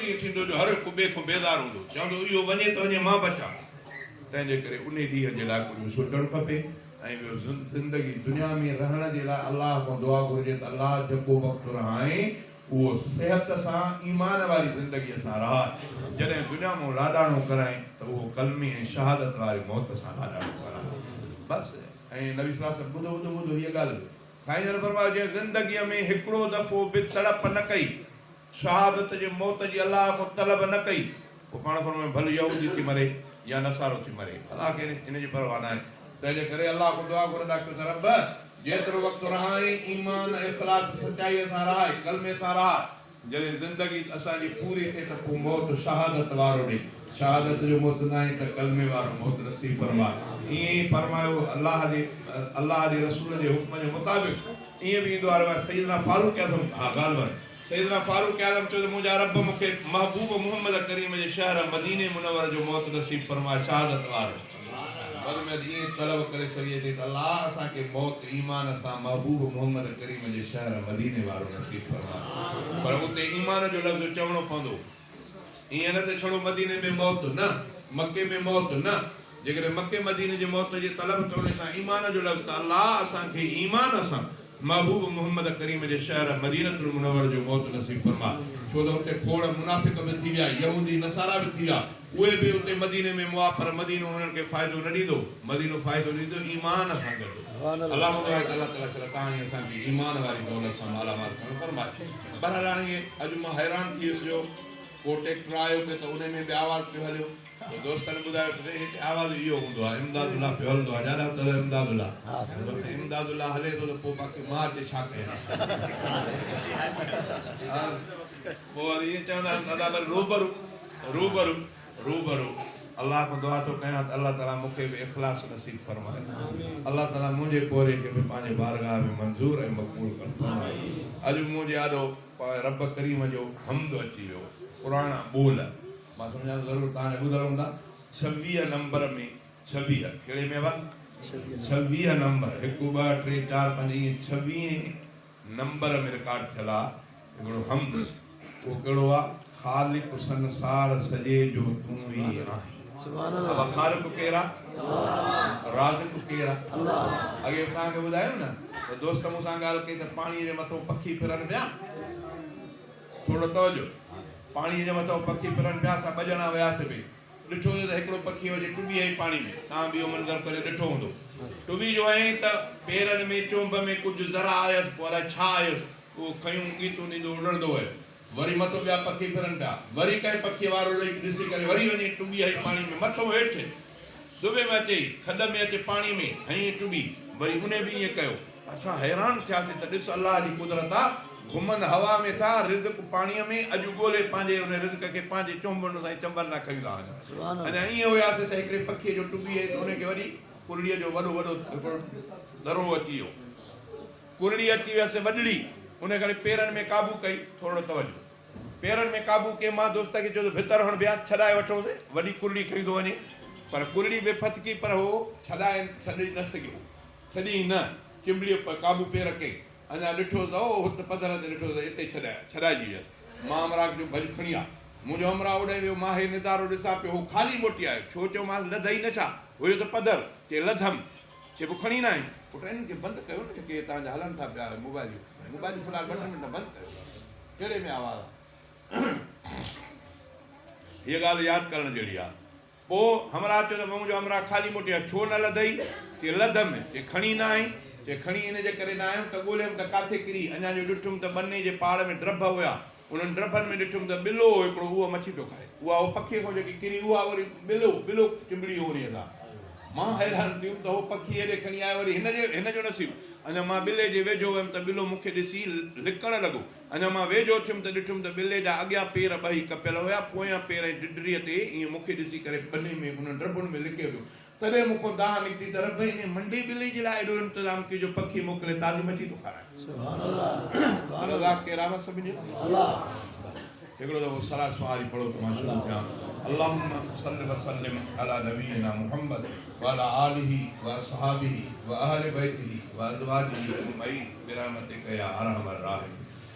ڏينهن ٿيندو جو هر هڪ ٻئي کان بيزار هوندو، چوندو اهو وڃي ته وڃي مان بچان. تنهن جي ڪري انهي ڏينهن جي لاء ڪجهه سوچڻ کپي ۽ ٻيو زندگي دنيا ۾ رهڻ جي لاء الله کان دعا گهرجي ته الله جيڪو وقت رهائين اهو صحت سان ايمان واري زندگيء سان رهاء، جڏهن دنيا مون لاڏاڻو ڪرائين ته اهو ڪلمي ۽ شهادت واري موت سان لاڏاڻو ڪراء. بس ۽ نبي صلي الله عليه وسلم ٻڌو ٻڌو ٻڌو هيء ڳالهه به سائين جن فرمايو جنهن زندگيء ۾ هڪڙو دفعو به تڙپ نه ڪئي، شهادت جي موت جي الله کان طلب نه ڪئي، پوء پاڻ فرمايو ڀل يهودي ٿي مري يا نصارو ٿي مري، الله کي ان جي پرواهه ناهي. تنهن جي ڪري الله کان دعا گهرندا ڪيو ته رب! جيترو وقت رهائين ايمان، اخلاص، سچائيء سان رهائي، ڪلمي سان رهاء، جڏهن زندگي اسان جي پوري ٿئي ته پوء موت شهادت وارو ڏي، شهادت جو موت ناهي ته ڪلمي وارو موت نصيب فرماء. ائين ئي فرمايو الله جي الله جي رسول جي حڪم جي مطابق ائين به ايندو آهي روايت سيدنا فاروق اعظم ها غالباً سيدنا فاروق اعظم چيو ته منهنجا رب مون کي محبوب محمد ڪريم جي شهر مديني منور جو موت نصيب فرماء شهادت وارو. وڌ ۾ وڌ ائين طلب ڪري سگهجي ٿي ته الله اسان کي موت ايمان سان محبوب محمد ڪريم جي شهر مديني وارو نصيب فرماء پر اتي ايمان جو لفظ چوڻو پوندو ائين نه ته ڇڙو مديني ۾ موت نه مڪي ۾ موت نه جيڪڏهن مڪي مديني جي موت جي طلب ته ان سان ايمان جو لفظ ته الله اسان کي ايمان سان محبوب محمد ڪريم جي شهر مدينة المنور جو موت نصيب فرماء، ڇو ته اتي کوڙ منافق به ٿي ويا، يهودي نصارا به ٿي ويا، اهي به اتي مديني ۾ مئا پر مدينو انهن کي فائدو نه ڏيندو، مدينو فائدو ڏيندو ايمان سان گڏ. الله مون دعا آهي ته الله تعالي شل توهان ۽ اسان کي ايمان واري دولت سان مالا مال ڪرڻ فرمائي. بهرحال هاڻي اڄ مان حيران ٿي ويس جو ڪو ٽيڪٽر آيو پئي ته انهي ۾ به آواز پيو هليو. پوء دوستن ٻڌايو ته سائين هتي آواز اهو هوندو آهي امداد الله پيو هلندو آهي جاڏا اتر امداد الله ته امداد الله هلي ٿو ته پوء باقي مان اچي ڇا ڪيان پوء وري ائين چوندا آهن ته ادا وري روبرو روبرو روبرو الله کان دعا ٿو ڪيان ته الله تعالي مون کي به اخلاص نصيب فرمائي الله تعالي منهنجي پورهيي کي به پنهنجي بارگاهه ۾ منظور ۽ مقبول ڪرڻ فرمائي اڄ منهنجي آڏو رب ڪريم جو حمد اچي ويو پراڻا ٻول مان سمجهان ٿو ضرور توهان جا ٻڌل هوندا. 26 نمبر ۾ 26 ڪهڙي ۾ ابا؟ 26 نمبر هڪ ٻه ٽي چار پنج ائين ڇويهين نمبر ۾ رڪارڊ ٿيل آ هڪڙو حمد اهو ڪهڙو آ خالق سنسار سڄي جو تون ئي آهين ابا خالق ڪير آ؟ رازق ڪير آ؟ اڳي توهان کي ٻڌايم نه ته دوست مون سان ڳالهه ڪئي ته پاڻي جي مٿو پکي ڦرن پيا ٿورو توجه. پاڻيء جي مٿئون پکي ڦرن پيا، اسان ٻه ڄڻا وياسي پئي. ڏٺوسين ته هڪڙو پکي وڃي ٽٻي هنئي پاڻي ۾. توهان به اهو منظر پري ڏٺو هوندو. ٽٻي جو هنئي ته پيرن ۾ چونب ۾ ڪجهه ذرا آيس، پوء الائي ڇا آيس، اهو کنيون ڳيتون ڏيندو اڏرندو ويو. وري مٿو ٻيا پکي ڦرن پيا. وري ڪنهن پکيء وارو ڏئي ڏسي ڪري وري وڃي ٽٻي هنئي پاڻي ۾، مٿو هيٺ دٻي ۾ اچي کڏ ۾ اچي پاڻي ۾ هنئي ٽٻي. وري انهي به ائين ڪيو. اسان حيران ٿياسين ته ڏس الله جي قدرت آ، گهمن هوا ۾ ٿا، رزق پاڻيء ۾، اڄ ڳولي پنهنجي ان رزق کي پنهنجي چهنبن سان ۽ چنبن سان کڻي ٿا وڃن. اڃا ائين هياسين ته هڪڙي پکيء جو ٽٻي هئي ته ان کي وڏي ڪرڙيء جو وڏو وڏو هڪڙو ذرو اچي ويو. ڪرڙي اچي ويس وڏڙي، ان کڻي پيرن ۾ قابو ڪئي، ٿورڙو توجه. پيرن ۾ قابو ڪيم، مان دوست کي چيو ته ڀتر هڻ بيان، ڇڏائي وٺونس، وڏي ڪرڙي کڻي ٿو وڃي. پر ڪرڙي به ڦٿڪي پر هو ڇڏائي ڇڏي نه سگهيو. ڇڏيائين نه، چنبڙيء قابو پير ڪئي. اڃا ڏٺو ته او هت پڌر تي ڏٺو ته اتي ڇڏائجي ويس. مان همراهه کي چيو ڀڄ کڻي آ. منهنجو همراهه اوڏانهن ويو، مان هي نظارو ڏسان پيو، هو خالي موٽي آيو. ڇو چيومانس لڌئي نه ڇا؟ هيو ته پڌر. چي لڌم. چي پوء کڻي نه آئين؟ پٽ انهن کي بند ڪيو نه جيڪي هتان جا هلن ٿا پيا موبائليون. موبائليون في الحال ٻه ٽي منٽ بند ڪيو. ڪهڙي ۾ آواز آ. هيء ڳالهه ياد ڪرڻ جهڙي آ. پوء همراهه چيو ته منهنجو همراهه خالي موٽي آيو، ڇو نه لڌئي؟ چي لڌم. چي کڻي نه آئين؟ چي کڻي ان جي ڪري نه آيم ته ڳوليم ته ڪاٿي ڪري، اڃا جو ڏٺم ته ٻني جي پاڙ ۾ ڊرڀ هيا، انهن ڊرڀن ۾ ڏٺم ته ٻلو هو هڪڙو اهو مڇي پيو کائي، اها هو پکيء کان جيڪي ڪري اها وري ٻلو، ٻلو چنبڙي ويو انهيء سان. مان حيران ٿيم ته هو پکي هيڏي کڻي آيو وري هن جي هن جو نصيب. اڃا مان ٻلي جي ويجهو ويم ته ٻلو مون کي ڏسي لڪڻ لڳو. اڃا مان ويجهو ٿيم ته ڏٺم ته ٻلي جا اڳيان پير ٻهي ڪپيل هيا، پويان پير ۽ ڊڍريء تي ائين مون کي ڏسي ڪري ٻني ۾ انهن ڊڀن ۾ لڪي ويو. تڏهن مون کان دانهن نڪتي ته رب انهيء منڊي ٻلي جي لاء ايڏو انتظام ڪيو جو پکي موڪلي تازي مڇي ٿو کارائي. رزاق ڪير آهي سڀني جو؟ هڪڙو دفعو صلوة سنواري پڙهو ته مان شروع ڪيان. اللهم صل وسلم علي نبينا محمد وعلي آله واصحابه واهل بيته وازواجه اجمعين برحمتک يا ارحم الراحمين.